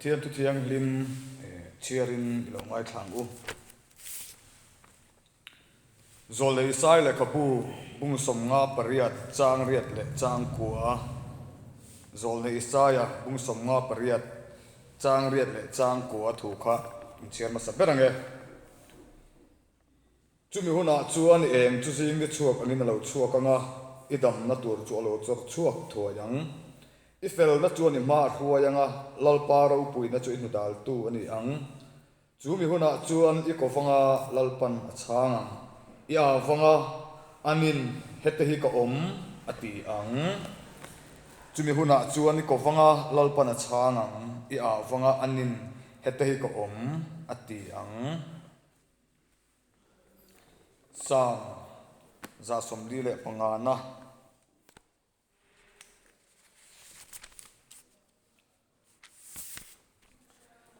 Pathian thu thianghlim chhiarin i lo ngaithla ang u. Zawlei Sai lehkhabu bung 58 chang riat leh chang kua, Zawlnei Isaia bung 58 chang riat leh chang kua thu kha in chhiar hmasa ber ang e. Chumi hunah chuan i eng chu zing ni chhuak angin a lo chhuak ang a, i damna tur chu a lo chawr chhuak thuai ang. I felna chuan i hma a hruai ang a, Lalpa ropuina chu i hnudaltu a ni ang. Chu mi hunah chuan i kovanga Lalpan a chhang ang, i avanga anin hete hi ka awm a ti ang. Chumi hunah chuan i kovanga Lalpan a chhang ang, i avanga anin hete hi ka awm a ti ang. Psalm 145 na.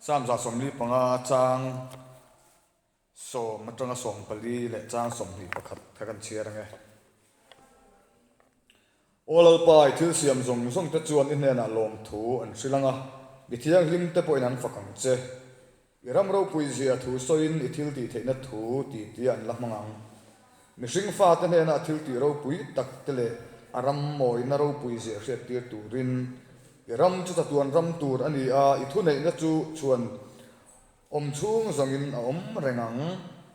Psalm 145 chang 10 atanga 14 leh chang 21 kha kan chhiar ange. Aw Lalpa, i thil siam zawng zawng te chuan i hnenah lawmthu an hrilh ang a, mi thianghlim te pawhin an fak ang che. I ram ropui zia thu sawiin i thil tih theihna thu ti tia an la hmang ang. Mihring fate hnena a thil tih ropui tak te leh a ram mawina ropui zia hriattir turin i ram chu chatuan ram tur a ni a, i thuneihna chu chhuan awm chhung zawngin a awm reng ang.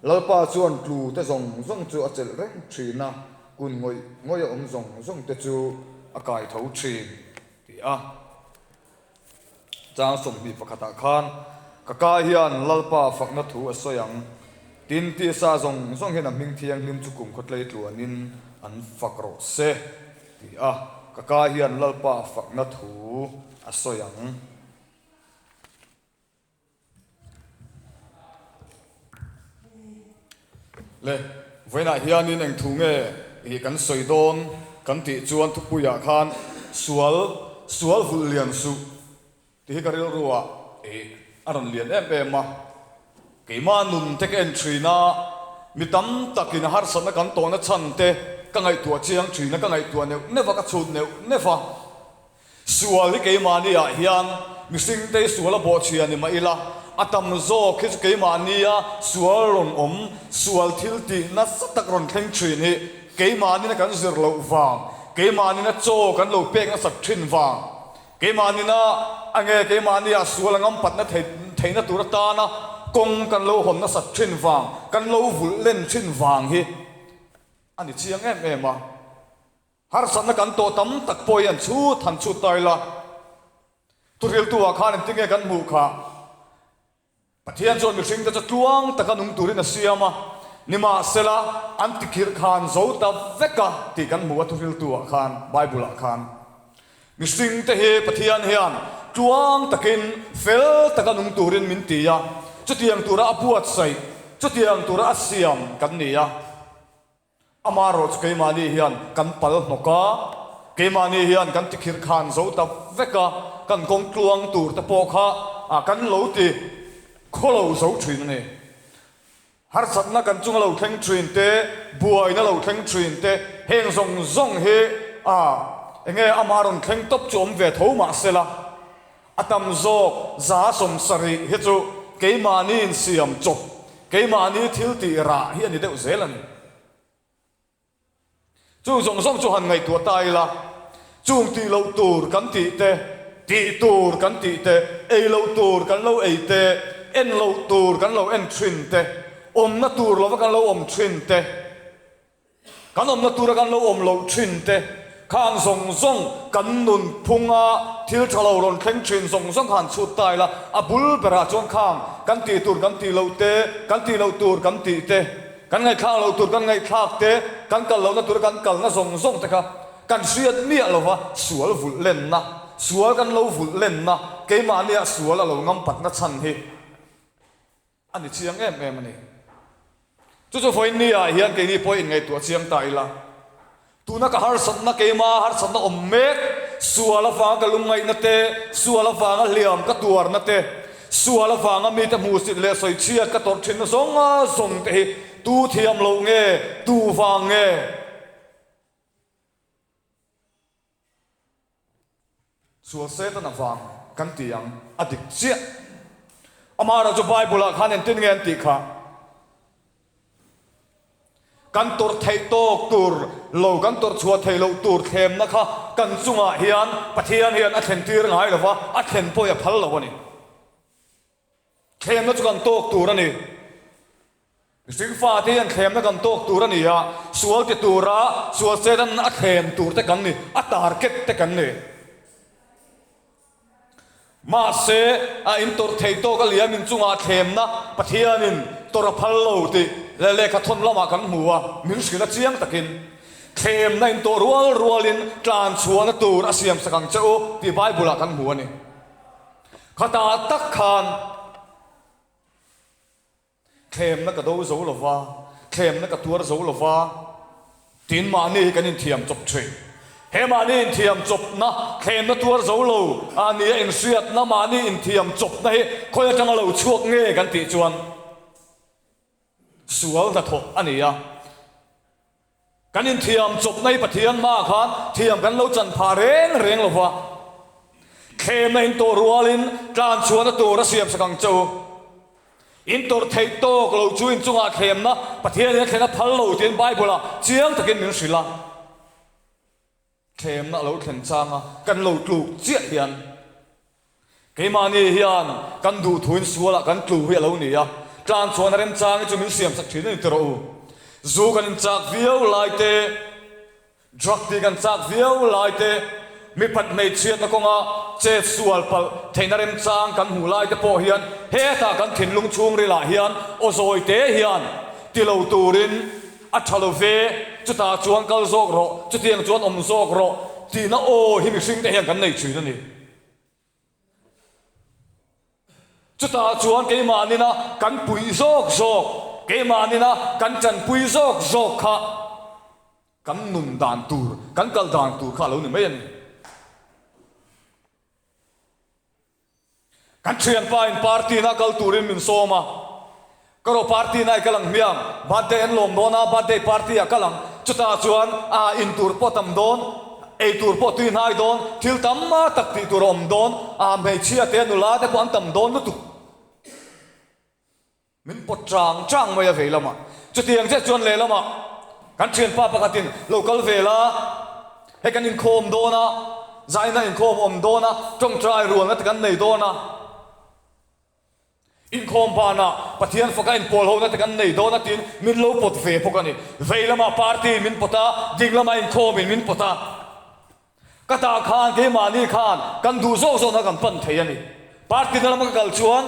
Lalpa chuan tlu te zawng zawng chu a chelh reng thin a, kun ngawih ngawih a awm zawng zawng te chu a kai tho thin, ti a. Chang 21 ah khan ka ka hian Lalpa fakna thu a sawi ang. Tin, tisa zawng zawng hian a hming thianghlim chu kum khawtlei tluanin an fak rawh se, ti a, ka ka hian Lalpa fakna thu a sawi ang. Le, vawiinah hianin eng thu nge i kan sawi dawn kan tih chuan thupuiah khan sual, sual vulh lian suh tih hi ka rilruah i a rawn lian em em a. Keimah nun te ka en thin a, mi tam takin a harsatna kan tawhna chhan te ka ngaihtuah chiang thin a, ka ngaihtuah neuh neuh a, ka chhut neuh neuh a. Sual hi keimahni ah hian mihring te hi sual a bawhchhia ni mah ila, a tam zawk hi chu keimahnia sual rawn awm, sual thil tih nasa tak rawn thleng thin hi keimahnin a kan zir loh vang, keimahnin a chaw kan lo pek nasat thin vang, keimahnin a ange keimahni ah sual a ngampatna theihna tur atana kawng kan lo hawn nasat thin vang, kan lo vulh len thin vang hi a ni chiang em em a. Harsatna kan tawh tam tak pawh hi an chhut han chhut ta ila, thuhriltu ah khan engtin nge kan hmuh khah? Pathian chuan mihringte chu tluang taka nung turin a siam a, nimahsela an tikhirh khan zo ta vek a tih kan hmu a thuhriltu ah khan, Bible ah khan. Mihringte hi Pathian hian tluang takin fel taka nung turin min ti a, chutiang tura a buatsaih, chutiang tura a siam kan ni a. Amaherawh chu keimahni hian kan pal hnawk a, keimahni hian kan tikhirh khan zo ta vek a, kan kawng tluang tur te pawh kha kan lo ti khawlo zo thin a ni. Harsatna kan chunga lo thleng thin te, buaina lo thleng thin te, heng zawng zawng hi enge amah rawn thleng tawp chu awm ve tho mah sela, A tam zawk 70% hi chu keimahni insiam chawp, keimahni thil tih rah hi a ni deuh zel a ni. Chung zawng zawng chu han ngaihtuah ta ila, chung tih loh tur kan tih te, tih tur kan tih te, ei loh tur kan lo ei te, en loh tur kan lo en thin te, awmna tur lova kan lo awm thin te, Kan awmna tura kan lo awm loh thin te, khang zawng zawng kan nun phunga thil tha lo rawn thleng thin zawng zawng kha han chhut ta ila, a bul berah chuan khang kan tih tur kan tih loh te, kan tih loh tur kan tih te, kan ngaihthlak loh tur kan ngaihthlak te, kan kal lohna tura kan kalna zawng zawng te kha kan hriat miah lova sual vulh lenna, sual kan lo vulh lenna, keimahnia sual a lo ngampatna chhan hi A ni chiang em em a ni. Chu chu vawiin ah hian keini pawh inngaihtuah chiang ta ila. Tuna ka harsatna keima harsatna awm mek, sual avanga ka lungngaihna te, sual avanga hliam ka tuarna te, sual avanga mite hmuhsit leh sawichhiat ka tawrh thinna zawng zawng te hi tu thiam loh nge, tu vang nge? Sual Satan avang kan ti ang, a dik chiah. Amaherawhchu Bible-ah khan engtin nge an tih kha? Kan tawrh theih tawk tur lo, kan tawrh chhuah theih loh tur thlemna kha kan chungah hian Pathian hian a thlentir ngai lo va, a thlen pawh hi a phal lo a ni. Thlemna chu kan tawk tur a ni. Mihring fate hian thlemna kan tawk tur a ni a, sual ti tura sual Satan a thlem tur te kan ni, a target te kan ni. Mahse, a intawrh thei tawk a liam inchungah thlemna Pathianin tawrh a phal lo tih leh lehkha thawn lamah kan hmu a, min hrilh a chiang takin thlemna intawh rual rualin tlan chhuahna tur a siamsak ang che u tih Bible-ah kan hmu a ni. Khatah tak khan. Thlemna ka do zo lo va, thlemna ka tuar zo lo va, tiin mahni hi kan inthiam chawp thin. He mahni inthiam chawpna, thlemna tuar zo lo a nia inhriatna, mahni inthiam chawpna hi khawi atanga lo chhuak nge kan tih chuan sual hnathawh a ni a. Kan inthiam chawpna hi Pathian hmaah khan thiam kan lo chan phah reng reng lo va, thlemna in tawh rualin tlan chhuahna tur a siam sak ang che u. In tawrh theih tawk lo chu in chungah thlemna Pathianin a thlen a phal lo tiin Bible-ah chiang takin min hrilh a. Thlemna a lo thlen changa kan lo tluk chiah hian keimahni hian kan duhthuin sualah kan tlu hi a lo ni a, tlan chhuahna remchang hi chu min siamsak thin a ni tawh rawh u. Zu kan inchak viau lai te, drug tih kan chak viau lai te, mipat hmeichhiatna kawnga chet sual palh theihna remchang kan hmuh lai te pawh hian hetah kan thinlung chhungrilah hian aw zawi te hian ti lo turin A tha lo ve, chutah chuan kal zawk rawh, chutiang chuan awm zawk rawh tihna aw hi mihringte hian kan nei thin a ni. Chutah chuan keimah nina kan puih zawk zawk, keimah nina kan tanpui zawk zawk kha kan nun dan tur, kan kal dan tur kha a lo ni mai a ni. Kan thianpa in party na kal turin min sawm a, ka rawh party na i kal ang hmiang, birthday an lawm dawn a, birthday party ah kal ang, chutah chuan ah in tur pawh tam dawn, ei tur pawh tui hnai dawn, thil tam tak tih tur a awm dawn, ah hmeichhia te nula te pawh an tam dawn lutuk. Min pawt chang chang mai a vei lamah. Chutiang chiah chuan lehlamah kan thianpa pakhatin lo kal ve la, hei kan inkhawm dawn a, zaina inkhawm awm dawn a, tawngtai rualna te kan nei dawn a, inkhawm banah Pathian faka inpawl hona te kan nei dawn a tiin min lo pawt ve bawk a ni. Vei lamah party min pawt a, ding lamah inkhawmin min pawt a. Ka tah khan keimahni khan kan duh zawk zawkna kan pan thei a ni. Party na lama ka kal chuan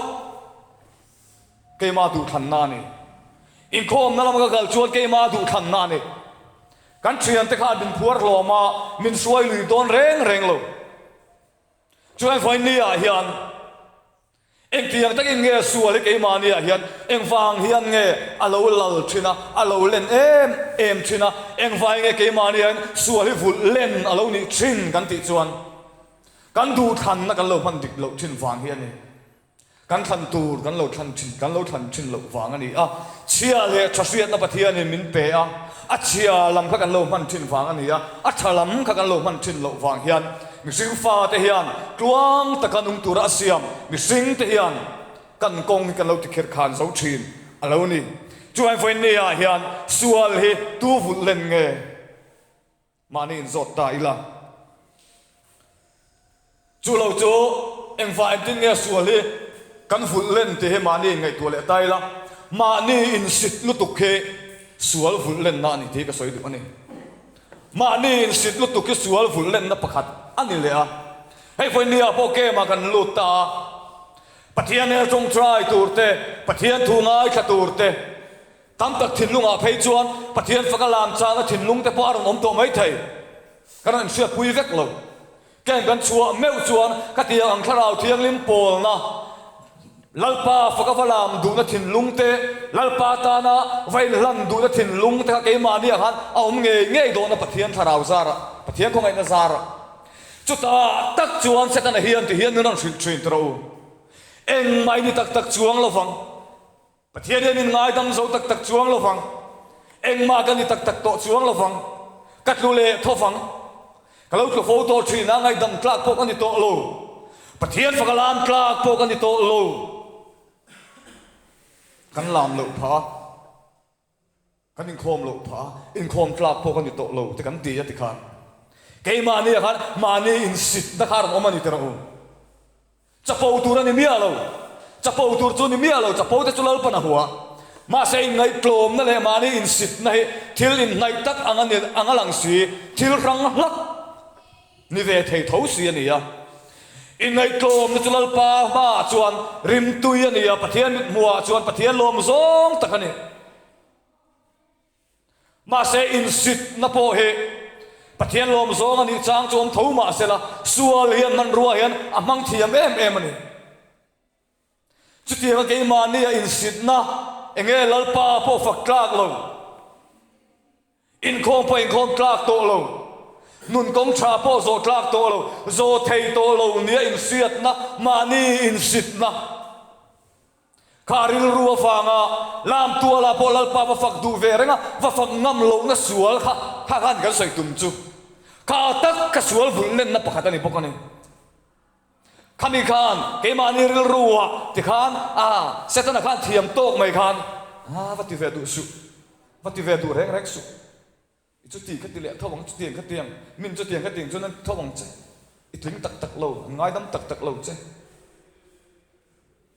keimah duhthlanna a ni. Inkhawmna lama ka kal chuan keimah duhthlanna a ni. Kan thiante khan min phuar hlawm a, min hruai lui dawn reng reng lo. Chuan vawiinni ah hian Engtiang takin nge sual hi keimahniah hian engvang hian nge a lo lal thin a, a lo len em em thin a, engvai nge keimahniah hian sual hi vulh len a lo nih thin kan tih chuan kan duhthlanna kan lo hman dik loh thin vang hi a ni. Kan thlan tur kan lo thlan thin, kan lo thlan thin loh vang a ni a. Chhia leh tha hriatna Pathianin min pe a, a chhia lam kha kan lo hman thin vang a ni a, a tha lam kha kan lo hman thin loh vang hian Mihring fate hian tluang taka nung tura a siam mihringte hian kan kawng hi kan lo tikhirh khan zo thin a lo ni. Chuan vawiinniah hian sual hi tu vulh len nge mahni inzawt ta ila. Chu lo chu engvah engtin nge sual hi kan vulh len tih hi mahni inngaihtuah leh ta ila, mahni insit lutuk hi sual vulh lenna a ni tih hi ka sawi duh a ni. Mahni insit lutuk hi sual vulh lenna pakhat a ni leh a. Hei vawinia pawh game-ah kan lut ta a, Pathian hel tawngtai tur te, Pathian thu ngaithla tur te, tam tak thinlungah phei chuan Pathian faka lam chana thinlung te pawh a rawn awm tawh mai thei. Kan rawn inhriatpui vek lo. Camp kan chhuah meuh chuan ka tiang ang thlarau thianghlim pawlna, Lalpa faka va lam duhna thinlung te, Lalpa tana va inhlan duhna thinlung te kha keimahni ah khan a awm ngei ngei dawhna Pathian thlarau zarah, Pathian khawngaihna zarah. Chutah tak chuan Setana hian ti hian min rawn hrilh thin tawh rawh u. Engmah i ni tak tak chuang lovang. Pathian hian min ngaidam zo tak tak chuang lo vang, engmah ka ni tak tak tawh chuang lo vang, ka tlu leh tho vang, ka lo tlu fo tawh thin a, ngaihdam tlak pawh ka ni tawh lo. Pathian faka lam tlak pawh ka ni tawh lo. Kan lam loh phah a, kan inkhawm loh phah a, inkhawm tlak pawh ka ni tawh lo te kan ti a tikhan keimahni ah khan mahni insitna kha a rawn awm a ni teh rawh u. Chapo tur a ni miah lo. Chapo tur chu ni miah lo, chapo te chu Lalpan a hua. Mahse inngaihtlawmna leh mahni insitna hi thil inhnaih tak ang a ni ang a lang si, thil hrang hlak ni ve thei tho si a ni a. Inngaihtlawmna chu Lalpa hmaah chuan rimtui a ni a, Pathian mithmuhah chuan Pathian lawm zawng tak a ni. Mahse, insitna pawh hi Pathian lawm zawng a nih chang chu awm tho mah sela, sual hian hmanrua hian a hmang thiam em em a ni. Chutianga keimahnia insitna enge Lalpa pawh fak tlak lo, inkhawm pawh inkhawm tlak tawh lo, nun kawng tha pawh zawh tlak tawh lo, zawh thei tawh lo nia inhriatna, mahni insitna, Kha rilru avanga lam tualah pawh Lalpa va fak duh ve reng a, va fak ngam lohna sual kha kha khan kan sawi tum chu kha tak ka sual vulh lenna pakhat a ni bawk a ni. Khami khan keimahni rilruah tikhan a Setana khan thiam tawk mai khan a va ti ve duh suh, va ti ve duh reng reng suh. I chuti kha ti leh tho ang, chutiang kha tiang, min chutiang kha tiang chuan an ti tho ang che. I tling tak tak lo, an ngaidam tak tak lo che.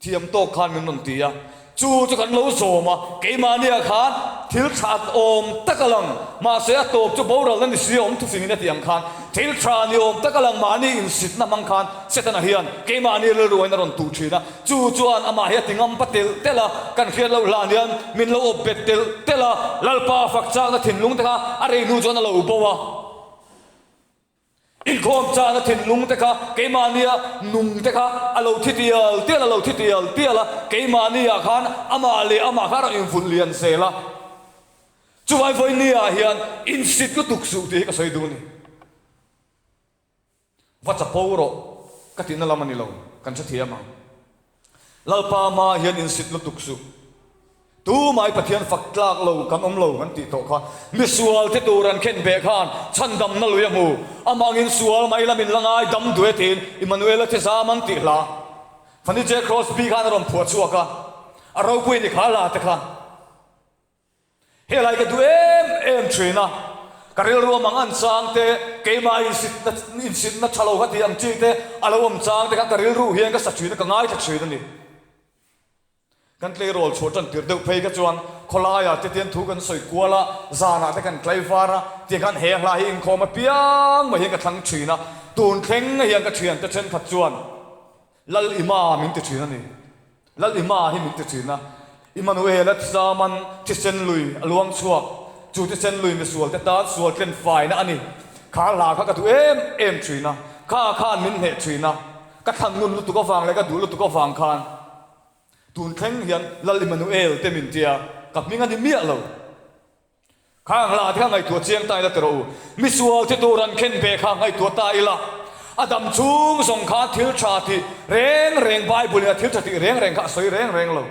Thiam tawk khan min rawn ti a, chu chu kan lo zawm a, keimahnia khan thil tha awm tak a lang, mahse a tawp chu boralna ni si a awm thufingin a ti ang khan thil tha ni awm tak a lang mahni insitna hmang khan Setana hian keimahni rilruain a rawn tuh thin a, Chu chuan amah hi a ti ngam pa telh telh a, kan hriat loh hlan hian min lo awp bet telh telh a, Lalpa fak chakna thinlung te kha a rei hnu chuan a lo bo a. Inkhawm chakna thinlung te kha keimahnia nung te kha a lo thi tial tial a lo thi tial tial a, keimahniah khan amah leh amah kha a rawn invulh lian zel a. Chuvai vawinia hian insit lutuk suh tih hi ka sawi duh a ni. Va chapo rawh ka tihna lam a ni lo, kan hrethiam ang. Lalpa hmaah hian insit lutuk suh. Tumai Pathian fak tlak lo kan awm lo kan tih tawh kha. Misual te tur an khen beh khan chhandamna lui a hmu. Amah angin sual mai lam in la ngai dam duh e tiin Immanuela thizam an tih hla. Fanny J. Crosby khan a rawn phuah chhuak a, a ropui ni kha hla te kha. Helai ka duh em em thin a, ka rilru a mang an chang te, keimah insitna insitna tha lo kha tih ang chi te a lo awm chang te khan ka rilru hian ka sa thin a, ka ngaithla thin a ni. Kan tleirawl chhuah tan tir deuh phei kha chuan khawlaiah te tian thu kan sawi kual a, zanah te kan tlaivar a, tiang khan he hla hi inkhawm apiang mai hian ka thlang thin a, tun thleng hian ka thiante thenkhat chuan Lal Ima min ti thin a ni. Lal Ima hi min ti thin a. Immanuela thisaman thisen lui a luang chhuak. Chu thisen lui misual te tan sual tlen faina a ni. Kha hla kha ka duh em em thin a. Kha khan min hneh thin a. Ka thlan ngun lutuk avang leh ka duh lutuk avang khan tun thleng hian Lal Immanuel te min tia ka hming a ni miah lo. Khang hla te kha ngaihtuah chiang ta ila ti rawh u. Misual thi tur an khen ve kha ngaihtuah ta ila. A dam chhung zawng khan thil tha tih reng reng Bible in a thil tha tih reng reng kha a sawi reng reng lo.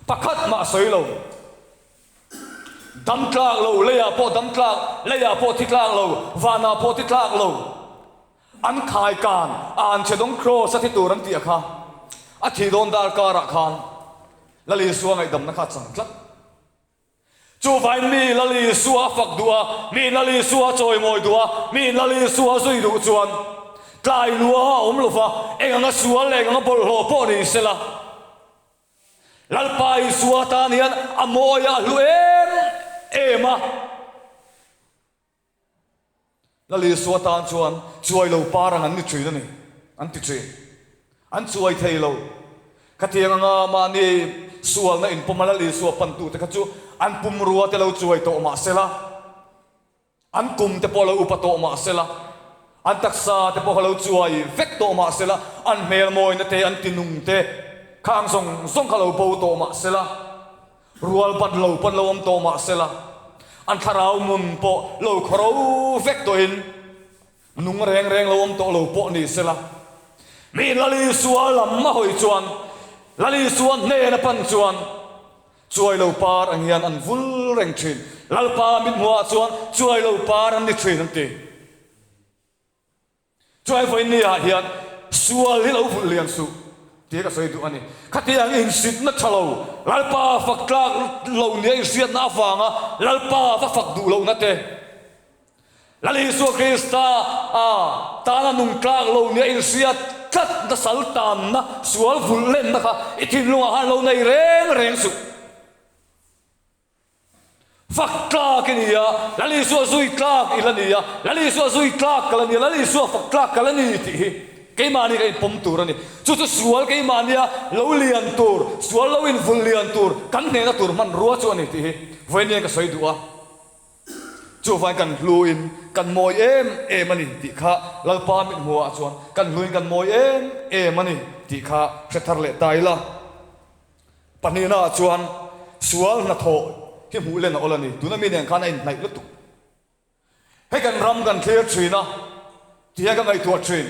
Pakhat mah a sawi lo. Dam tlak lo, leiah pawh dam tlak, leiah pawh thi tlak lo, vanah pawh thi tlak lo. An khai kan a an chhe dawng Kraws a thi tur an tih a kha. A thih dawn dar karah khan Lal Isua ngaihdamna kha a chang tlat. Chuvain mi Lal Isua a fak duh a, mi Lal Isua a chawimawi duh a, mi Lal Isua a zui duh chuan tlai lua a awm lo va, eng anga sual leh eng anga bawlhhlawh pawh ni sela, Lalpa Isua tan hian a mawi a hlu em em a. Lal Isua tan chuan chuai lo par ang an ni thin a ni, an ti thin. An chuai thei lo. Khatiang anga mahni sualna inpawma Lal Isua pantute kha chu an pumrua te lo chuai tawh mah sela, an kum te pawh lo upa tawh mah sela, an taksa te pawh kha lo chuai vek tawh mah sela, an hmel mawina te, an tinung te khang zawng zawng kha lo bo tawh mah sela, Rual pan lo pawn lo awm tawh mah sela, an thlarau nun pawh lo khawro vek tawhin nung reng reng lo awm tawh lo pawh ni sela, mi Lal Isua lam a hawi chuan, Lal Isua hnen a pan chuan chuai lo par ang hian an vul reng thin. Lalpa mithmuhah chuan chuai lo par an ni thin an ti. Chuai vawiin ni ah hian. Sual hi lo vulh lian suh tih ka sawi duh a ni. Khatiang insitna tha lo, Lalpa fak tlak lo nia inhriatna avanga Lalpa va fak duh lohna te, Lal Isua Krista a tana nung tlak lo nia inhriat tlatna sal tanna sual vulh lenna kha i thinlungah khan lo nei reng reng suh. Fak tlak i ni a, Lal Isua zui tlak i la ni a, Lal Isua zui tlak ka la ni a, Lal Isua fak tlak ka la ni tih hi keimahni ka inpawm tur a ni. Chu chu sual keimahnia lo lian tur, sual lo invulh lian tur, kan hnehna tur hmanrua chu a ni tih hi vawiin ka sawi duh a. Chuvangin kan hluin kan mawi em em a ni tih kha Lalpa mithmuhah chuan kan hluin kan mawi em em a ni tih kha hre thar leh ta ila. Pahnihnaah chuan sual hnathawh hi hmuh len a awl a ni. Tuna mi nen khan a inhnaih lutuk. Hei kan ram kan thlir thin a, tihian ka ngaihtuah thin.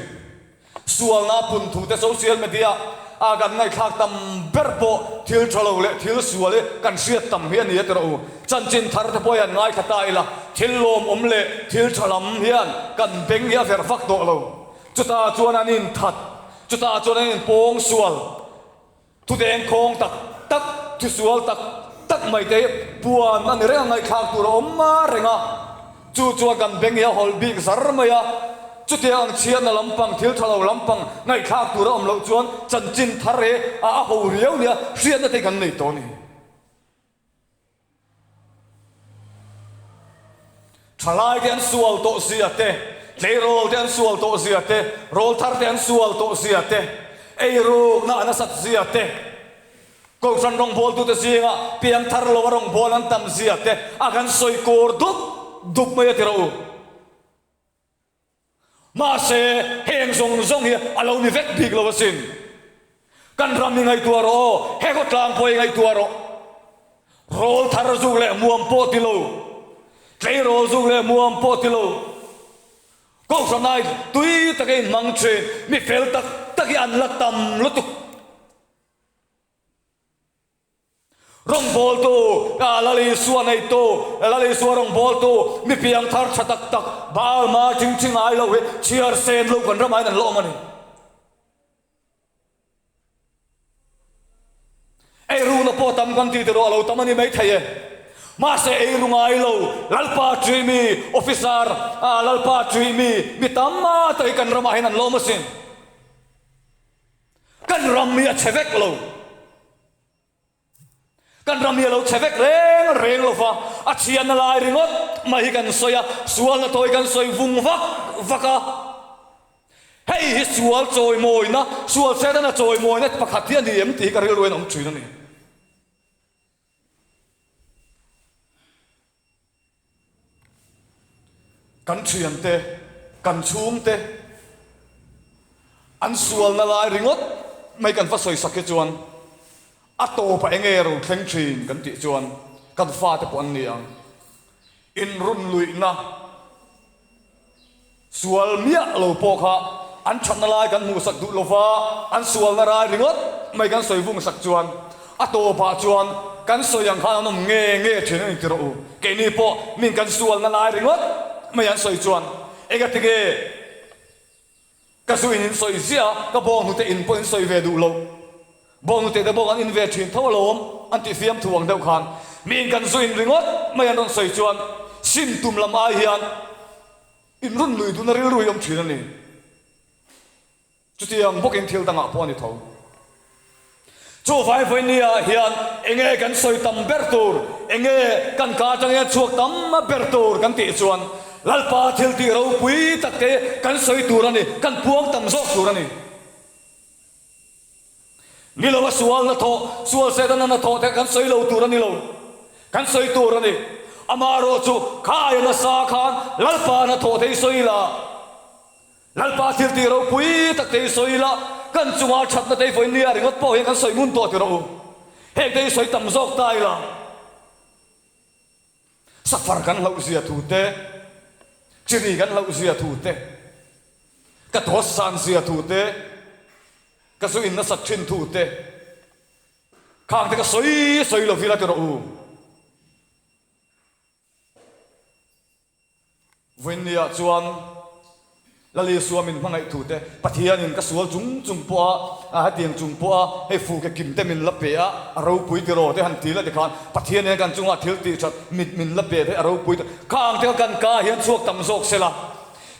Sualna pun thu te social media a kan ngaihthlak tam ber pawh thil tha lo leh thil sual hi kan hriat tam hi a ni a ti rawh u. Chanchin thar te pawh hian ngaithla ta ila, thil lawmawm leh thil tha lam hian kan beng hi a verh vak tawh lo. Chutah chuan an inthat, chutah chuan an inpawng sual. Thudeng khawng tak tak, thusual tak tak mai te puan a ni reng a, ngaihthlak tur a awm reng a, chu chuan kan beng hi a hawlh bik zar mai a, chutiang ang chhiatna lampang, thil tha lo lampang ngaihthlak tur a awm loh chuan chanchin thar hi a ho riau nia hriatna te kan nei tawh a ni. Thalai te an sual tawh zia te, tleirawl te an sual tawh zia te, rawlthar te an sual tawh zia te, eirukna a nasat zia te, Kohhran rawngbawltute zinga piangthar lo a rawngbâwl an tam zia te a kan sawi kawr dup dup mai a ti rawh u. Mahse, heng zawng zawng hi a lo ni vek bik lo asin. Kan ram i ngaihtuah rawh aw, he khawtlang pawh i ngaihtuah rawh. Rawl thar zuk leh muam pawh ti lo, tleirawl zuk leh muam pawh ti lo, Kohhranai tui taka inhmang thin mi fel tak tak hi an la tam lutuk. Rawngbawltu, Lal Isua neitu, Lal Isua rawngbawltu, mi piang thar tha tak tak, Baal ma thing thi ngai lo hi chhiar sen lo kan ramah hian an la awm a ni. Eiruna pawh tam kan ti tiraw a lo tam a ni maithei e. Mahse eiru ngai lo, Lalpa ṭih mi, officer, Lalpa ṭih mi, mi tam ta hi kan ramah hian an la awm asin. Kan ram hi a chhe vek lo. Kan ram hi a lo chhe vek reng reng lo va, a chhiatna lai ringawt mai hi kan sawi a, sualna tawi kan sawi vung vak vak a. Hei hi sual chawimawina, sual Setana chawimawina pakhat hi a ni em tih hi ka rilru in a awm thin a ni. Kan thiante, kan chhungte an sualna lai ringawt mai kan va sawisak hi chuan a tawpah eng nge ro thleng thin kan tih chuan kan fate pawh an ni ang. Inrunluihna. Sual miah lo pawh kha an thatna lai kan hmuhsak duh lova, an sualna rai ringawt mai kan sawi vungsak chuan a tawpah chuan kan sawi ang khan an awm nge nge thin a ni ti rawh u. Keini pawh min kan sualna lai ringawt mai an sawi chuan engati nge ka zu in in sawi ziah a, ka bawnghnute in pawh in sawi ve duh loh. Bawnghnute te bawk an in ve thin tho alawm an tih fiamthu ang deuh khan miin kan zu in ringawt mai an rawn sawi chuan sim tum lam ai hian In rawn lui duhna rilru hi awm thin a ni. Chutiang bawkin thil dangah pawh a ni tho. Chu vaivainia hian enge kan sawi tam ber tur, enge kan ka atang hian chhuak tam ber tur kan tih chuan Lalpa thil tih ropui tak te kan sawi tur a ni, kan puang tam zawk tur a ni. Ni lo a sual na thawh, sual Setana na thawh te kan sawi lo tur a ni lo. Kan sawi tur a ni. Amaherawh chu khaia nasa khan Lalpa na thawh te i sawi la, Lalpa thil tih ropui tak te i sawi la, kan chunga thatna te i vawi nia ringawt pawh hian kan sawi ngun tawh ti rawh u. Heng te i sawi tam zawk ta ila. Safar kan hlauh zia thu te, chiri kan hlauh zia thu te, ka dawt san zia thu te, ka zu in nasat thin thu te, khang te ka sawi sawi lo vila ti rawh u. Vawiinniah chuan. Lal Isua min hmangaih thu te, Pathianin ka sual chung chung pawha, a hetiang chung pawha hei fuke kim te min la pe a, a ropui tiraw te han ti la tikhan Pathianin kan chungah thil tih that mit min la pe te a ropui tiraw khang te kha kan ka hian chhuak tam zawk se la,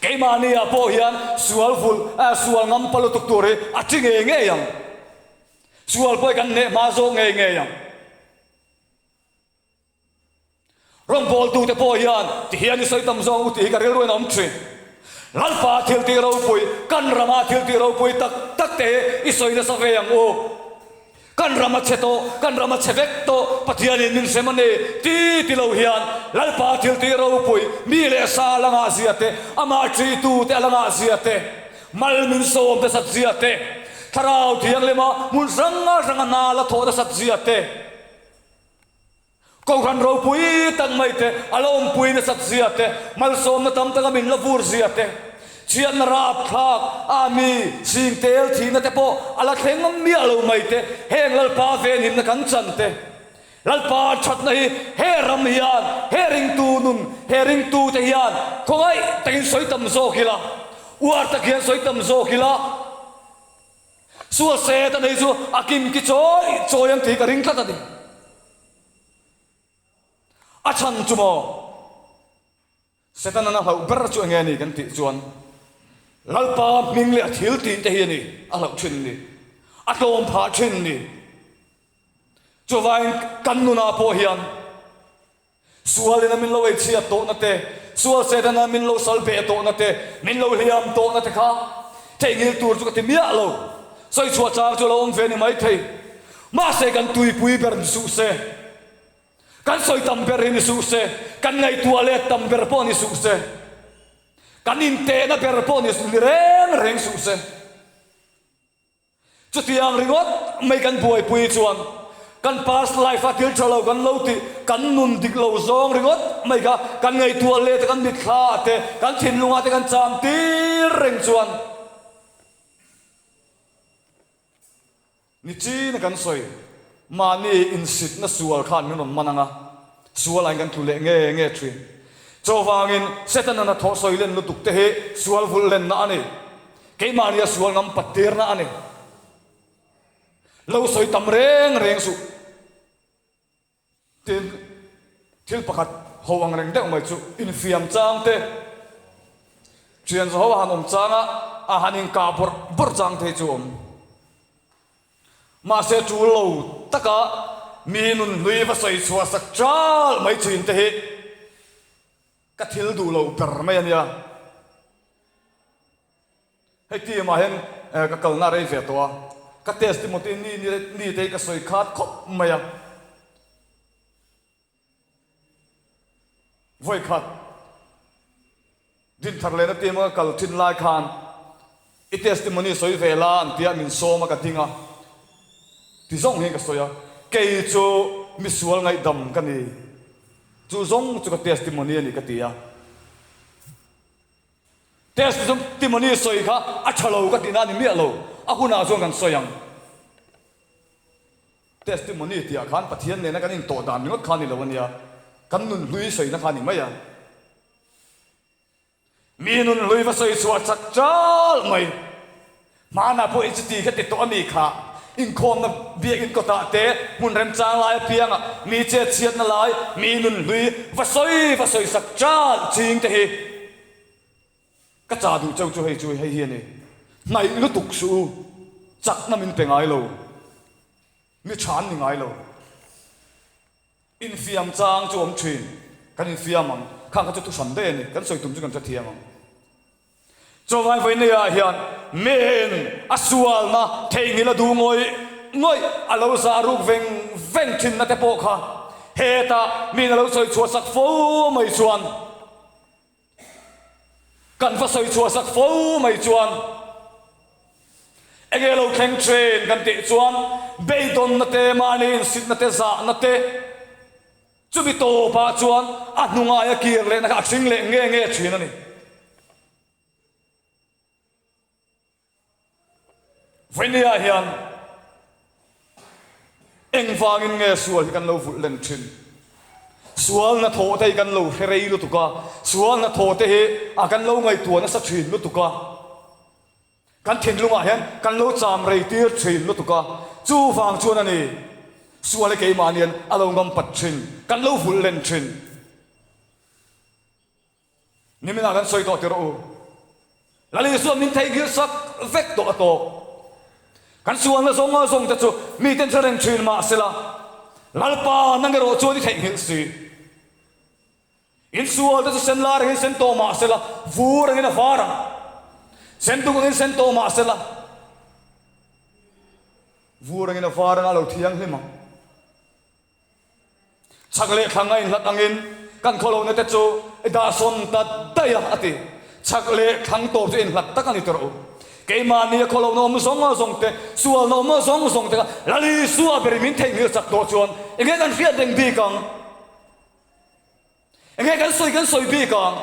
keimahni ah pawh hian sual vulh, sual ngam pa lutuk tur hi a chi ngei ngei ang. Sual pawh hi kan hneh hma zawk ngei ngei ang. Rawngbawltute pawh hian ti hian i sawi tam zawk u tih hi ka rilruin a awm thin. Lalpa thil tih ropui, kan rama thil tih ropui tak tak te hi i sawi nasa ve ang u. Kan ram a chhe tawh, kan ram a chhe vek tawh, Pathianin min hrem a ni ti ti lo hian Lalpa thil tih ropui, mi leh sa la ngah zia te, amah ṭitu te a la ngah zia te, mal min sawm nasat zia te, Thlarau Thianghlima hmun hrang hranga hna la thawh nasat zia te, Kohhran ropui tak mai te, a lo awmpui nasat zia te, malsawmna tam taka min la vur zia te, chhiatna rapthlak a mi sing tel thihna te pawh a la thleng miah lo mai te, heng Lalpa venhimna kan chan te, Lalpa thatna hi he ram hian, he ringtu nun, he ringtu te hian khawngaih takin sawi tam zawk ila, uar tak hian sawi tam zawk ila. Sual set a nei chu a kim ki chawi chawi ang tih ka ring tlat a ni. A chhan chu maw? Setanan a hlauh ber chu enge a ni kan tih chuan Lalpa hming leh a thil tih te hi a ni a hlauh thin ni, a tlawm phah thin ni. Chuvangin kan nunah pawh hian Sualin a min lo eichhiat tawhna te, sual Setana min lo sal beh tawhna te, min lo hliam tawhna te kha theihnghilh tur chu ka ti miah lo. Sawi chhuah chang chu a lo awm ve ni maithei. Mahse kan tuipui ber ni suh se, kan sawi tam ber hi ni suh se, kan ngaihtuah let tam ber pawh ni suh se, kan intehna ber pawh ni reng reng suh se. Chutiang ringawt mai kan buaipui chuan kan past life a thil tha lo kan lo tih, kan nun dik lo zawng ringawt mai kha kan ngaihtuah let a, kan mitthla ah te, kan thinlung ah te kan cham tir reng chuan nichin a kan sawi mahni insitna sual khan min rawn man ang a, sual ah in kan tlu leh nge nge thin. Chuvangin Setana thawh sawi len lutuk te hi sual vulh lenna a ni. Keimahni a sual ngam pat tirna a ni. Lo sawi tam reng reng suh. Tin, thil pakhat ho ang reng deuh mai chu infiam chang te, thian zaho a han awm changa a han inkah bawrh bawrh chang te hi chu a awm. Mahse tul lo taka mi nunhlui va sawi chhuah sak ṭal mai thin te hi ka thil duh lo ber mai a nia. Hei team ah hian ka kalna rei ve tawh a, ka testimony ni ni te hi ka sawi khat khawp mai a. Vawi khat Dinthar lehna team a ka kal thin lai khan i testimony sawi ve la an tia min sawm a ka ding a, ti zawng hian ka sawi a, kei chu misual ngaihdam ka ni, chu zawng chu ka testimony a ni ka ti a. Testimony sawi kha a tha lo ka tihna a ni miah lo, a hunah chuan kan sawi ang. Testimony tihah khan Pathian nena kan intawh dan ringawt kha a ni lo a nia, kan nunhlui sawina kha a ni mai a. Mi nunhlui va sawi chhuah chak chal mai. Hmanah pawh i chuti kha ti tawh a mi kha inkhawmna biakinn kawtah te hmun remchang lai apiangah mi chetchhiatna lai mi nunhlui va sawi va sawi sak chal ching te hi ka cha duh cheu chu hei chu hei hi a ni. Hnaih lutuk suh u, chakna min pe ngai lo, mi tha an ni ngai lo. Infiam chang chu awm thin, kan infiam ang, khang kha chu thu hran daih a ni, kan sawi tum chu kan hrethiam ang. Chawlai vawineia hian miin a sualna theihnghilh a duh ngawih ngawih a lo zah ruk veng veng thinna te pawh kha hetah miin a lo sawi chhuah sak fo mai chuan kan va sawi chhuah sak fo mai chuan enge lo thleng thin kan tih chuan beidawnna te mahni insitna te zahna te Chumi tawpah chuan a hnungaia kir lehna kha a hring leh nge nge thin a ni. Vawinia hian engvangin nge sual hi kan lo vulh len thin? Sual hnathawh te hi kan lo hre rei lutuk a, sual hnathawh te hi a kan lo ngaihtuah nasa thin lutuk a, kan thinlungah hian kan lo cham rei tir thin lutuk a, chuvang chuan a ni sual hi keimahnian a lo ngam pat thin, kan lo vulh len thin. Niminah kan sawi tawh tirh u. Lal Isuan min theihnghilh sak vek tawh a tawk. Kan sualna zawng a zawng te chu miten hre reng thin mah sela, Lalpa nang erawh chuan i theihnghilh si. In sual te chu sen lar angin sen tawh mah sela, vur angin a var ang. Sen duk angin sen tawh mah sela, vur angin a var anga a lo thianghlim ang. Chhak leh thlang a inhlat angin kan khawlohna te chu i dahsawn ta daih a, a ti. Chhak leh thlang tawp chu inhlat tak a ni tawh u. Keimahni a khawlohna awm zawng zawng te, sualna awm zawng zawng te kha Lal Isua berin min theihnghilh chak tawh chuan enge kan hriat reng bik ang? Enge kan sawi kan sawi bik ang?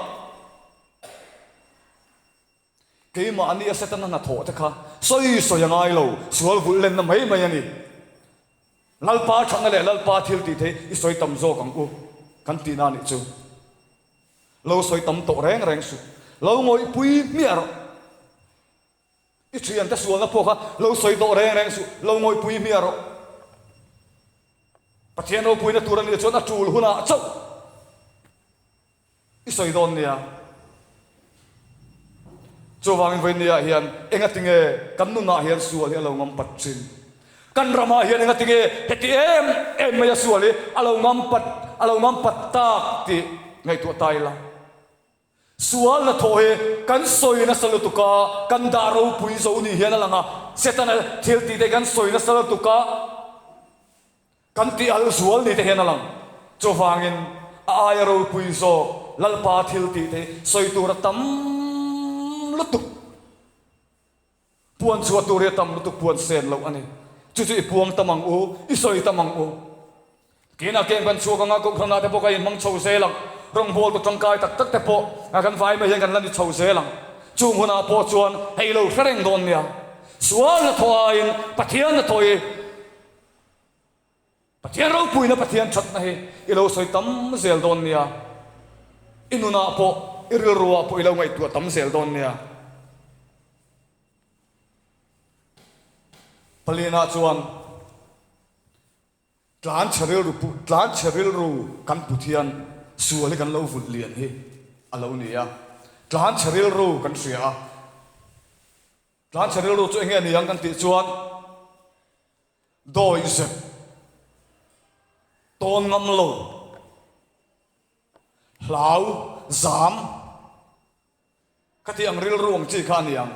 Keimahni a Setana hnathawh te kha sawi sawi a ngai lo, sual vulh lenna mai mai a ni. Lalpa thatna leh Lalpa thil tih thei i sawi tam zawk ang u kan tihna a nih chu. Lo sawi tam tawh reng reng suh. Lo ngawihpui hmiah rawh. I thiante sualna pawh kha lo sawi tawh reng reng suh. Lo ngawihpui hmiah rawh. Pathian ropuina tur a nih chuan a tul hunah chauh. I sawi dawn nia. Chuvangin vawinia hian engatinge kan nunah hian sual hi a lo ngam pat thin? Kan ramah hian engatinge heti em em mai a sual hi a lo ngam pat a lo ngam pat tak tih ngaihtuah ta ila. Sual hnathawh hi kan sawi nasa lutuk a, kan dah ropui zo ni hian a lang a, Setana thil tih te kan sawi nasa lutuk a, Kan tih al zual ni te hian a lang. Chuvangin a aia ropui zawk Lalpa thil tih te hi sawi tur a tam lutuk. Puan chhuah tur hi a tam lutuk puan sen loh a ni. Chu chu i puang tam ang u, i sawi tam ang u. Kinah kem kan chhuak anga Kohhranah te pawh ka inhmang chho zel ang. Rawngbawltu tangkai tak tak te pawh kan vai mai hian kan la ni chho zel ang. Chung hunah pawh chuan hei lo hre reng dawn nia. Sual hnathawh aiin Pathian hnathawh hi Pathian ropuina Pathian thatna hi i lo sawi tam zel dawn nia, i nunah pawh i rilruah pawh i lo ngaihtuah tam zel dawn nia. Palina chuan tlanchhe rilru pu tlanchhe rilru kan put hian sual hi kan lo vulh lian hi a lo ni a, tlanchhe rilru kan hria a. Tlanchhe rilru chu enge ni ang kan tih chuan dawi zep tawn ngam lo, hlau, zam ka tih ang rilru ang chi kha a ni ang.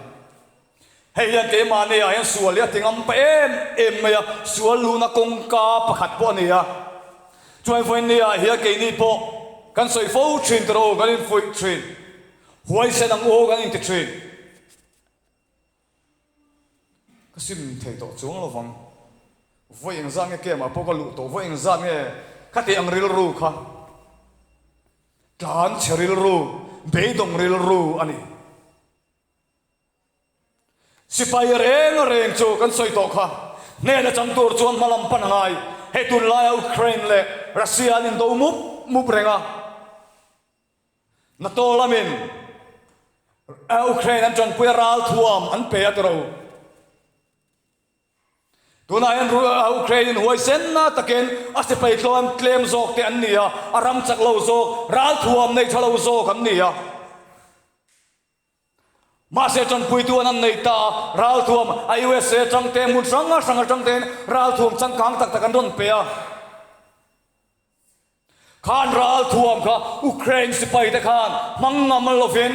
Hei hian keimahni ah hian sual hi a ti ngam pa em em mai a, sual luhna kawngka pakhat pawh a ni a. Chuan vawiin ah hian keini pawh kan sawi fo thin tawh kan infuih thin, huaisen ang u kan inti thin. Ka sim thei tawh chuang lo vang. Vawi engzat nge kemah pawh ka luh tawh, vawi engzat nge ka tih ang rilru kha tlan chhe rilru, beidawng rilru a ni. Sipai reng reng chu kan sawi tawh kha, hnena chang tur chuan hma lam pan a ngai. Hei tunlaia Ukraine leh Russia an indo mup mup reng a. NATO lamin Ukraine an tanpui a, ralthuam an pe a ti ro. Tunah hian Ukraine in huaisenna takin a sipai tlawm tlem zawk te an ni a, a ram chak lo zawk, ralthuam nei tha lo zawk an ni a. Mahse tanpuitu an an nei ta a, ralthuam a USA atang te, hmun hrang hrang atang tein ralthuam changkang tak tak an rawn pe a. Khan ralthuam kha Ukraine sipai te khan hmang ngam lovin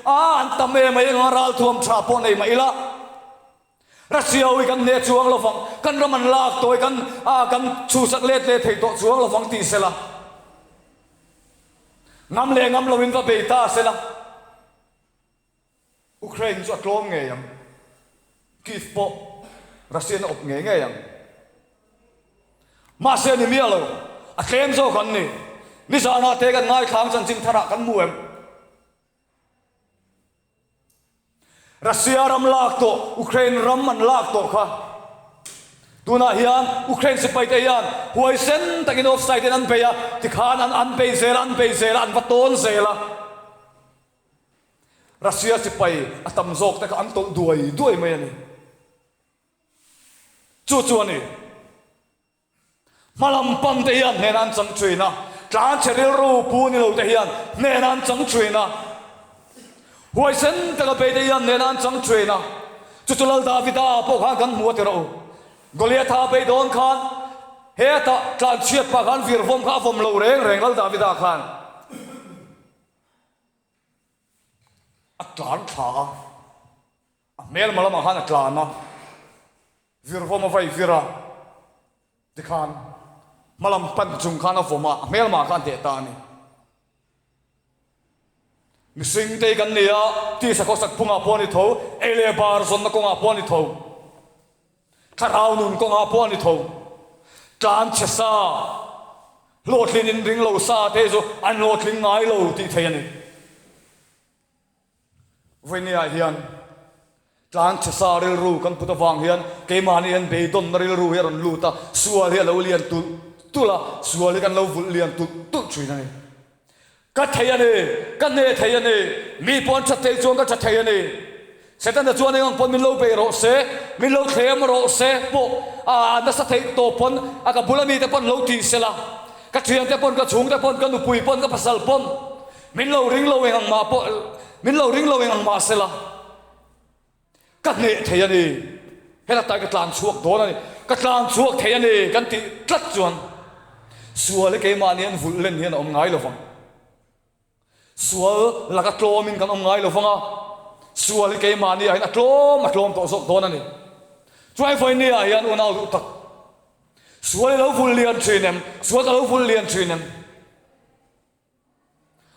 a an tam em mai anga ralthuam tha pawh nei mah ila Russia hi kan hneh chuang lovang, kan ram an lak tawh hi kan a kan chhuhsak let leh thei tawh chuang lovang tih sela ngam leh ngam lovin va bei ta sela. Ukraine chu a tlawm ngei ang. Kyiv pawh Russian a awp ngei ngei ang. Mahse ni miah lo, a tlem zawk an ni. Nizanah te kan ngaithlang chanchin tharah kan hmu em? Russia ram lak tawh, Ukraine ram an lak tawh kha. Tunah hian Ukraine sipaite hian huaisen takin offside in an bei a, tikhan an an bei zel a, an bei zel a, an va tawn zel a. Russia sipai a tam zawk te kha an tawlh duai duai mai a ni. Chu chu a ni. Hmalam pan te hian hnena an chang thin a, tlanchhe rilru pu ni lo te hian hnena an chang thin a, huaisen taka bei te hian hnena an chang thin a. Chu chu Lal Davida pawh khan kan hmu a ti rawh u. Goliatha bei dawn khan hetah tlanchhiat pah khan virvawm kha a vawm lo reng reng Lal Davida khan. A tlan thla a, a hmelma lamah khan a tlan a, virvawm a vai vir a, tikhan hmalam pan chung khan a vawm a, a hmelma khan teh ta a ni. Mihring te hi kan ni a, tisa khawsak phungah pawh a ni tho, ei leh bar zawnna kawngah pawh a ni tho, thlarau nun kawngah pawh a ni tho, tlan chhe sa, Hlawhtlin in ring lo sa te chu an hlawhtling ngai lo tih thei a ni. Vawinia hian tlan chhe sa rilru kan put avang hian keimahni hian beidawnna rilru hi a rawn lut a, sual hi a lo lian tulh tulh a, sual hi kan lo vulh lian tulh tulh thin a ni. Ka thei a ni, ka hne thei a ni, mi pawh an that thei chuan ka tha thei a ni. Setana chuan eng ang pawn min lo bei rawh se, min lo thlem rawh se pawh a nasa theih tawh pawn a ka bula mite pawn lo ti sela, ka thiante pawn, ka chhungte pawn, ka nupui pawn, ka pasal pawn min lo ring lo eng ang mah pawh min lo ring lo eng ang mah sela. Ka hneh thei a ni, heta tai ka tlan chhuak dawn a ni, ka tlan chhuak thei a ni kan tih tlat chuan sual hi keimahni an vulh len hian a awm ngai lo vang. Sual laka tlawmin kan awm ngai lo vang a, sual hi keimahni ah hian a tlawm a tlawm tawh zawk dawn a ni. Chuai vawinia ah hian unau duh tak, sual i lo vulh lian thin em? Sual ka lo vulh lian thin em?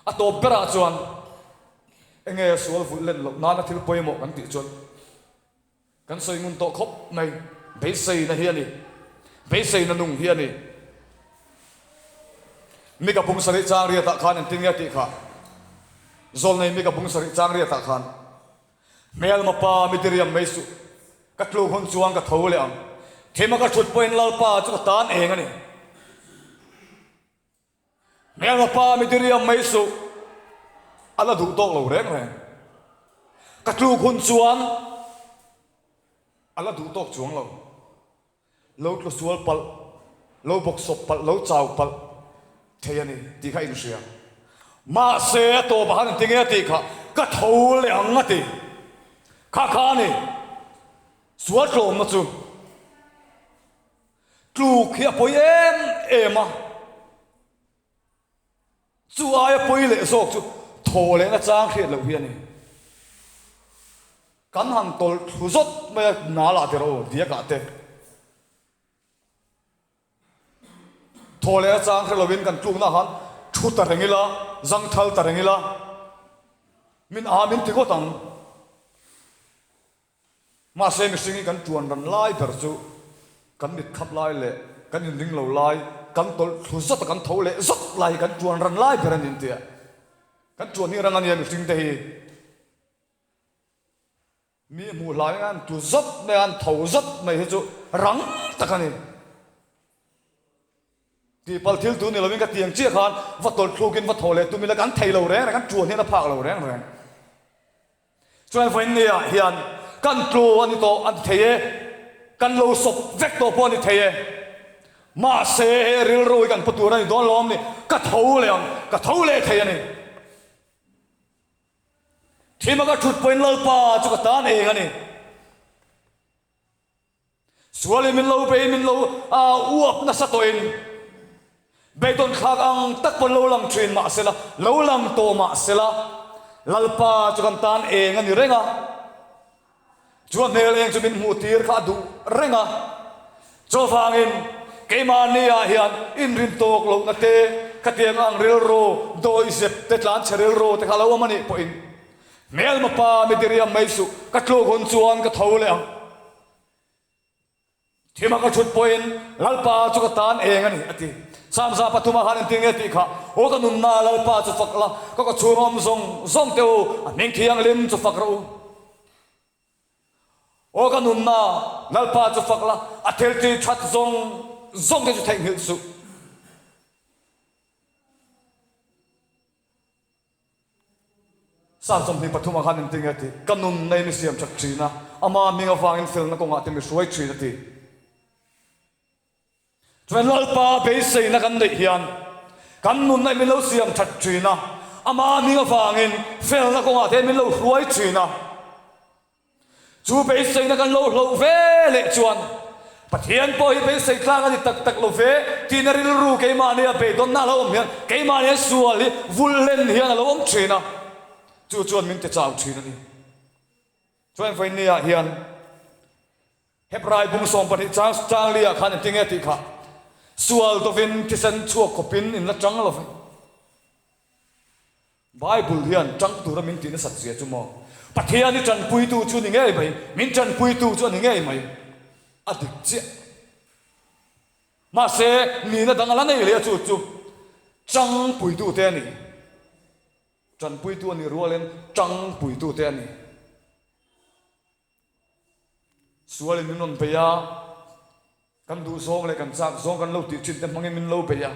A tawp berah chuan enge sual vulh len loh nana thil pawimawh kan tih chuan kan sawi ngun tawh khawp mai. Beiseina hi a ni. Beiseina nung hi a ni. Mika bung sarih chang riatah khan engtin nge a tih kha? Zawlnei Mika bung sarih chang riatah khan, Hmelma pa mi diriam mai suh, ka tluk hun chuan ka tho leh ang. Thima ka thut pawhin Lalpa chu ka tan eng a ni. Hmelma pa mi diriam mai suh, a la duh tawk lo reng reng. Ka tluk hun chuan a la duh tawk chuang lo. Lo tlu sual palh, lo bawk sawp palh, lo chau palh thei a ni tih kha inhria. Mahse a tawpah khan engtin nge a tih kha, ka tho leh ang a ti. Kha kha a ni, sual tlawmna chu. Tluk hi a pawi em em a, chu aia pawi leh zawk chu thaw lehna chang hriat loh hi a ni. Kan han tawlh thlu zawt mai a, nalah te rawh u, diakah te. Thaw lehna chang hre lovin kan tlukna han thu ta reng ila, zangthal ta reng ila, min a min ti ngawt ang. Mahse mihring hi kan tuan ran lai ber chu kan mit khap lai leh kan inring lo lai, kan tawlh thlu zawt a kan tho leh zawt lai hi kan tuan ran lai ber a ni tia kan tuan hi rang a nia mihring te hi. Mi hmuh hlai in an tlu zawt mai a, an tho zawt mai hi chu rang tak a ni. Tihpalh thil tu ni lovin ka tiang chiah khan va tawlh thlukin va tho leh tum ila kan thei lo reng reng, kan tuan hian a phak lo reng reng. Chuan vawinia hian kan tlu a ni tawh a ti thei e, kan lo sawp vek tawh pawh a ni thei e. Mahse he rilru hi kan pu tur a ni dawn lo awm ni, ka tho leh ang, ka tho leh thei a ni. Thima ka thut pawhin Lalpa chu ka tan eng a ni. Sualin min lo bei, min lo uap nasa tawhin beidawn thlak ang tak pawn lo lang thin mah sela, lo lang tawh mah sela, Lalpa chu kan tan eng a ni reng a, chu a hmel eng chu min hmuh tir kha a duh reng a. Chuvangin keimahni ah hian inrin tawk lohna te, khatiang ang rilru, dawihzep te, tlanchhe rilru te kha lo awm a nih pawhin hmelma pa mi diriam mai suh, ka tluk hun chuan ka tho leh ang. Thima ka thut pawhin Lalpa chu ka tan eng a ni, a ti. Samza pathuma khan engtin nge tih kha, Aw ka nunna Lalpa chu fak la, ka ka chhung awm zawng zawng teh u, a hming thianghlim chu fak rawh u. Aw ka nunna, Lalpa chu fak la, a thiltih that zawng zawng te chu theihnghilh suh. Psalm 23 ah khan engtin nge a tih? Ka nunna in i siam that thin a, ama hming avangin felna kawngah te mi hruai thin a ti. Chuan Lalpa beiseina kan neih hian kan nunna in min lo siam that thin a, ama hming avangin felna kawngah te min lo hruai thin a. Chu beiseina kan lo hloh ve leh chuan Pathian pawh hi beisei tlang a ni tak tak lo ve tihna rilru keimahnia beidawnna a lo awm hian keimahnia sual hi vulhlen hian a lo awm thin a, chu chuan min tichau thin a ni. Chuan vawinia hian Hebrai bung 12 chang changlia khan engtin nge tih kha sual dovin thisen chhuak khawpin in la chang lo ve. Bible hian chang tura min tih nasat zia chu maw? Pathian i tanpuitu chu ni ngei mai, min tanpuitu chu a ni ngei mai. A dik chiah. Mahse, nihna dang a la nei leh a chu chu changpuitute a ni. Tanpuitu a nih rualin changpuitute a ni. Sualin min rawn bei a, kan duh zawng leh kan chak zawng kan lo tih thin te hmangin min lo bei a,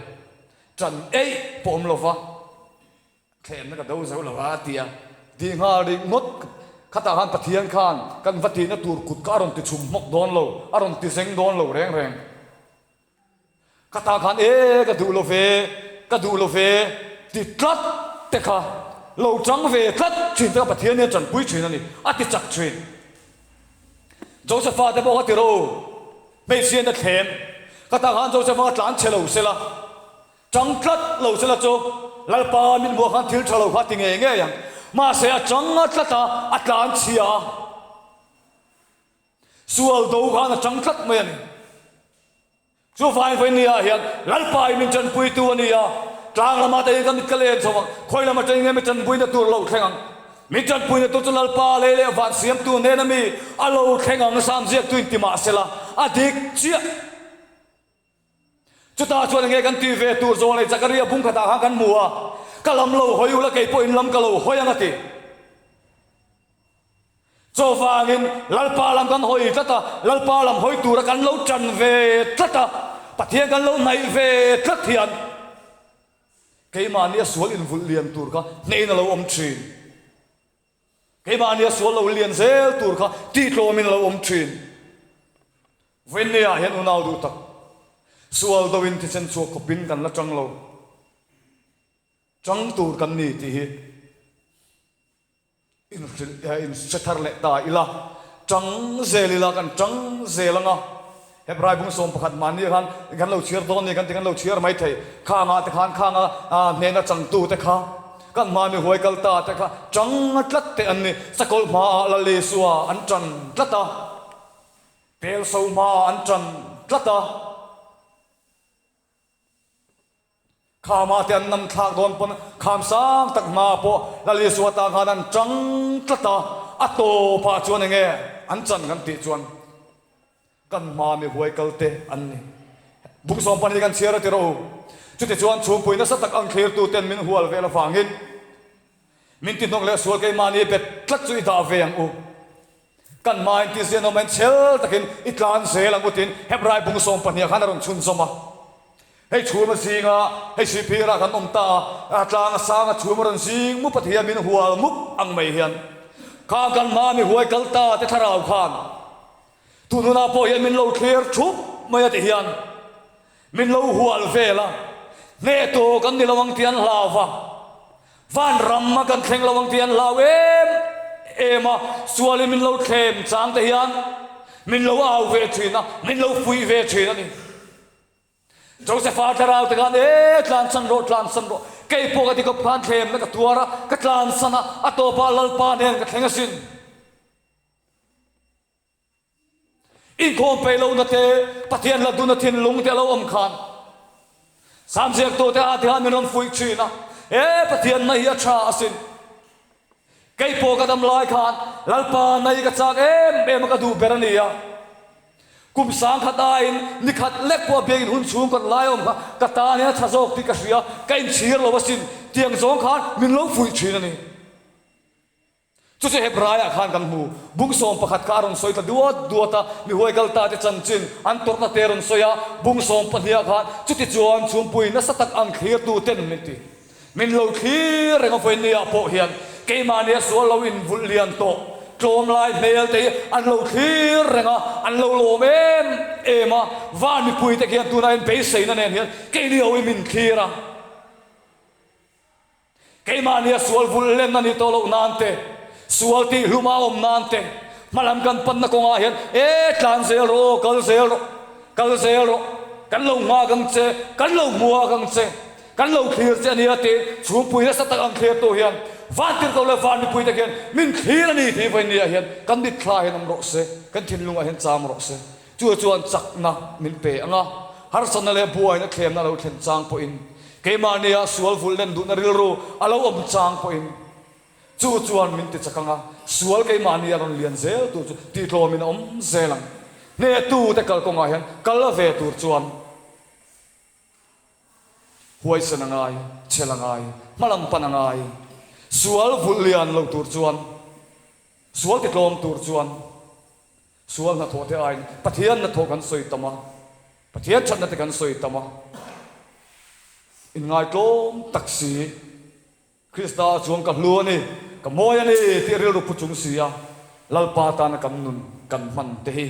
ṭan eih pawh awm lova thlemna ka do zo lo a ti a, tih nghal rih ngawt khatah khan Pathian khan kan va tihna tur kut kha a rawn ti chhum hmawk dawn lo, a rawn ti zeng dawn lo reng reng. Ka tah khan e ka duh lo ve, ka duh lo ve ti tlat te kha lo chang ve tlat thin te kha Pathian hian tanpui thin a ni, a ti chak thin. Josepha te pawh kha ti ro, hmeichhia in a thlem. Ka tah khan Josepha kha tlan chhe lo sela, chang tlat lo sela chu Lalpa min hmuah khan thil tha lo kha a ti ngei ngei ang. Mahse a chang a tlat a, a tlan chhia a. Sual do khan a chang tlat mai a ni. Chu vaivai nia hian Lalpa i min tanpuitu a ni a, tlang lamah te hian ka mit ka len chho ang, khawi lam atangin nge mi tanpuina tur lo thleng ang? Min tanpuina tur chu Lalpa lei leh van siamtu hnena mi a lo thleng ang, Sam ziaktu in ti mah sela, a dik chiah. Chutah chuan enge kan tih ve tur zawng leh Zakaria bung khatah khan kan hmu a, ka lam lo hawi ula kei pawh in lam ka lo hawi ang a ti. Chuvangin Lalpa lam kan hawi tlat a, Lalpa lam hawi tura kan lo tan ve tlat a, Pathian kan lo hnaih ve tlat hian keimahnia sual invulh lian tur kha hnehin a lo awm thin. Keimahnia sual lo lian zel tur kha tihtlawmin a lo awm thin. Vawiinniah hian unau duh tak, sual doin thisen chhuak khawpin kan la tang lo. Tang tur kan ni tih hi. Inhre thar leh ta ila, ṭang zel ila kan ṭang zel ang a. Hebrai bung 11 mahni khan kan lo chhiar dawn ni kan ti kan lo chhiar mai thei. Khangah te khan khanga hnena changtu te kha, kan hma mi huai kal ta te kha ṭang tlat te an ni. Sakawlh hmaah Lal Isua an ṭan tlat a, Pelso hmaah an ṭan tlat a. Khamah te an nam thlak dawn pawn kham sang tak hma pawh Lal Isua tan khan an tang tlat a, a tawpah chuan enge an chan kan tih chuan kan hma mi huai kal te an ni. Bung 12 kan chhiar a ti rawh u. Chutichuan chhungpui nasa tak ang thlirtu ten min hual vel avangin min tihnawk leh sual keimahni bet tlat chu i dah ve ang u. Kan hmain tihziah nawm chhel takin i tlan zel ang u tiin Hebrai bung 12 khan a rawn chhunzawm a. Hei chhum a zing a, hei Sihphirah kan awm ta a, a tlang a sang a chhum a rawn zing mup a ti hian min hual mup ang mai hian khang kan hma mi huai kal ta te thlarau khan tun hunah pawh hian min lo thlir thup mai a ti hian Min lo hual vel a, hneh tawh kan ni lo ang tih an hlau va, van ram a kan thleng lo ang tih an hlau em em a, sualin min lo thlem chang te hian min lo au ve thin a, min lo fuih ve thin a ni. Josepha thlarau te khan, E, tlansan rawh, tlansan rawh, kei pawh ka ti kawp khan thlemna ka tuar a, ka tlansan a, a tawpah Lalpa nen ka thleng asin. Inkhawm peih lohna te, Pathian hla duna thinlung te a lo awm khan Sam ziaktute ah te khan min rawn fuih thin a, E Pathian na hi a tha asin. Kei pawh ka dam lai khan Lalpa na hi ka chak em em a ka duh ber a ni a. Kum 1000 aiin ni khat lek pawh a biakin hun chhung kawt lai a awm kha ka tan hian a tha zawk tih ka hria, ka inchhir lo asin tiang zawng khan min lo fuih thin a ni. Chu chu Hebraiah khan kan hmu. Bung 11 kha a rawn sawi ta duat duat a, mi huai kal ta te chanchin an tawrhna te a rawn sawi a, bung 12 ah khan chutichuan chhumpui nasa tak ang thlirtu ten min ti. Min lo thlir reng a vawinia pawh hian keimahnia sual lo invulh lian tawh tlawm lai hmel te hi an lo thlir reng a, an lo lawm em em a, van mipui te khian tunah hian beiseina nen hian keini ho hi min thlir a. Keimahnia sual vulh len a nih tawh loh nan te, sual tih hlum a awm nan te, hmalam kan panna kawngah hian, E, tlan zel rawh aw, kal zel rawh, kal zel rawh, kan lo nghak ang che, kan lo hmuak ang che, kan lo thlir che a nia tih chhungpui nasa tak ang thlirtu hian vantirhkoh leh van mipuite khian min thlir a ni tih vawinia hian kan mitthla hian awm rawh se, kan thinlungah hian cham rawh se. Chu chuan chakna min pe ang a, harsatna leh buaina thlemna a lo thlen chang pawhin, keimahnia sual vulh len duhna rilru a lo awm chang pawhin, chu chuan min ti chak ang a, sual keimahnia rawn lian zel tur chu tihtlawmin a awm zel ang. Hnehtute kalkawngah hian kal a ve tur chuan huaisen a ngai, chhel a ngai, hmalam pan a ngai. Sual vulh lian lo tur chuan, sual titlawm tur chuan, Sual hnathawh te aiin Pathian hnathawh kan sawi tam a, Pathian thatna te kan sawi tam a, inngaitlawm tak si, Krista chuan ka hlu a ni, ka mawi a ni tih rilru pu chung si a, Lalpa tana kan nun kan hman te hi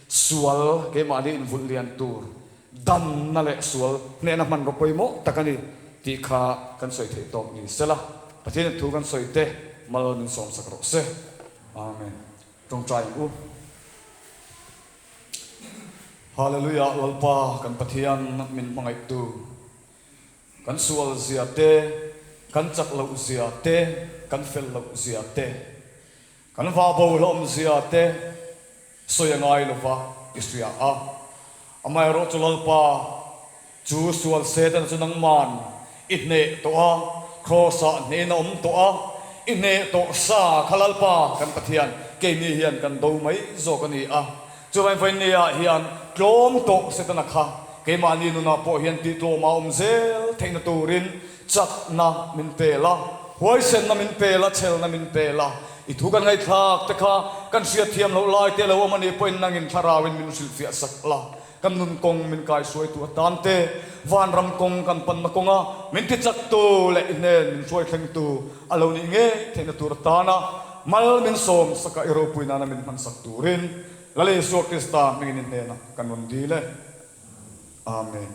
sual keimahni invulh lian tur danna leh sual hnehna hmanraw pawimawh tak a ni tih kha kan sawi theih tawk ni sela, Pathianin thu kan sawi te mal min sawmsak rawh se. Amen. Tawngtai ang u. Hallelujah Lalpa kan Pathian min hmangaihtu kan sual zia te kan chak loh zia te kan fel loh zia te kan vah bo hlawm zia te sawi a ngai lova i hria a amaherawh chu Lalpa Chu sual Setana chu nangman i hneh tawh a, Kraws-ah hnehin a awm tawh a, i hneh tawh sa kha Lalpa kan Pathian keini hian kan do mai zawk a ni a. Chuvangin vawinia hian tlawm tawh Setana kha keimahni nunah pawh hian tihtlawma awm zel theihna turin chakna min pe la, huaisenna min pe la, chhelna min pe la. I thu kan ngaihthlak te kha kan hriatthiam loh lai te lo awm a nih pawhin nangin thlarauin min hrilhfiah sak la. Kan nun kawng min kaihruaitu atan te, vanram kawng kan panna kawnga min tichaktu leh i hnen min hruai thlengtu a lo nih ngei theihna tur atana mal min sawm saka i ropui nana min hmansak turin Lal Isua Krista hmingin i hnenah kan rawn dil e. Amen.